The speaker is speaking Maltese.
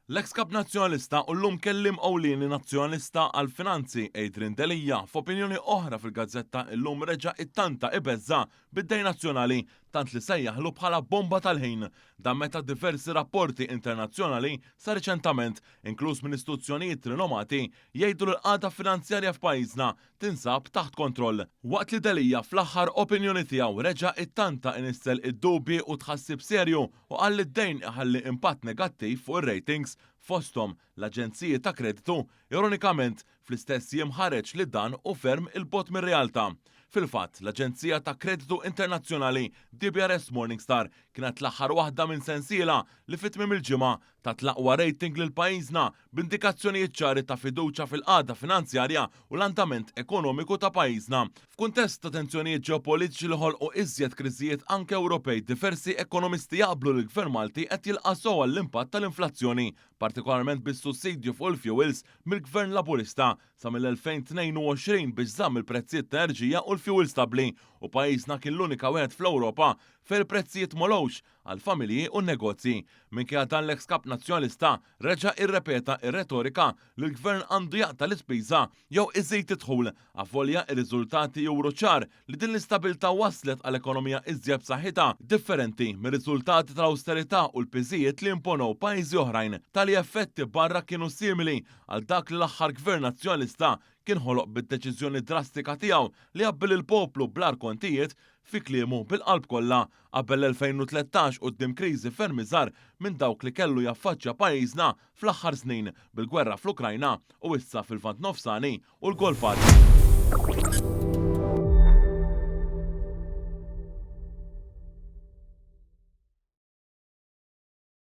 L-eks Kap Nazzjonalista u llum Kelliem Ewlieni Nazzjonalista għall-Finanzi Adrian Delia f'opinjoni oħra fil-gazzetta Illum reġa' ittanta ibeżża' bid-dejn nazzjonali tant li sejjaħlu bħala bomba tal-ħin. Dan meta diversi rapporti internazzjonali sa riċentament, inkluż minn istituzzjonijiet rinomati, jgħidu li l-qagħda finanzjarja f'pajjiżna tinsab taħt kontroll. Waqt li Delia fl-aħħar opinjoni tiegħu reġa' ittanta inissel id-dubji u tħassib serju u qal li d-dejn iħalli impatt negattiv fuq ir-ratings fosthom l-aġenziji ta' kreditu, ironikament fl-istess jiem ħareġ li dan hu ferm 'il bogħod mir-realtà. Fil-fatt, l-aġenzija ta' kreditu internazzjonali DBRS Morningstar kienet l-aħħar waħda minn sensiela li fi tmiem il-ġimgħa tat l-aqwa rating lil pajjiżna b'indikazzjonijiet ċari ta' fiduċja fil-qagħda finanzjarja u l-andament ekonomiku ta' pajjiżna. F'kuntest ta' tensjonijiet ġeopolitiċi li ħolqu iżjed kriżijiet anke Ewropej, diversi ekonomisti jaqblu li l-Gvern Malti qed jilqa' sew għall-impatt tal-inflazzjoni, partikolarment bis-sussidju fuq il-fjuwils mill-Gvern Laburista sa mill-2022 biex żamm il-prezzijiet ta' enerġija u l-fjuwil stabbli u pajjiżna kien l-unika wieħed fl-Ewropa fejn il-prezzijiet m'għolewx għall-familji u n-negozji. Minkejja dan l-eks Kap Nazzjonalista reġa' irrepeta r-retorika li l-Gvern għandu jaqta' l-ispiża jew iżid id-dħul, avolja r-riżultati juru ċar li din l-istabilità wasslet għal ekonomija iżjed b'saħħitha, differenti mir-riżultati tal-awsterità u l-piżijiet li imponew pajjiżi oħrajn. Tali effetti barra kienu simili għal dak li l-aħħar Gvern Nazzjonalista kien ħoloq bid-deċiżjoni drastika tiegħu li jgħabbi lill-poplu bl-agħar kontijiet fi kliemu bil-qalb kollha, qabel l-2013 quddiem kriżi ferm iżgħar minn dawk li kellu jaffaċċja pajjiżna fl-aħħar snin bil-gwerra fl-Ukrajna u issa fil-Lvant Nofsani u l-Golf Għarbi.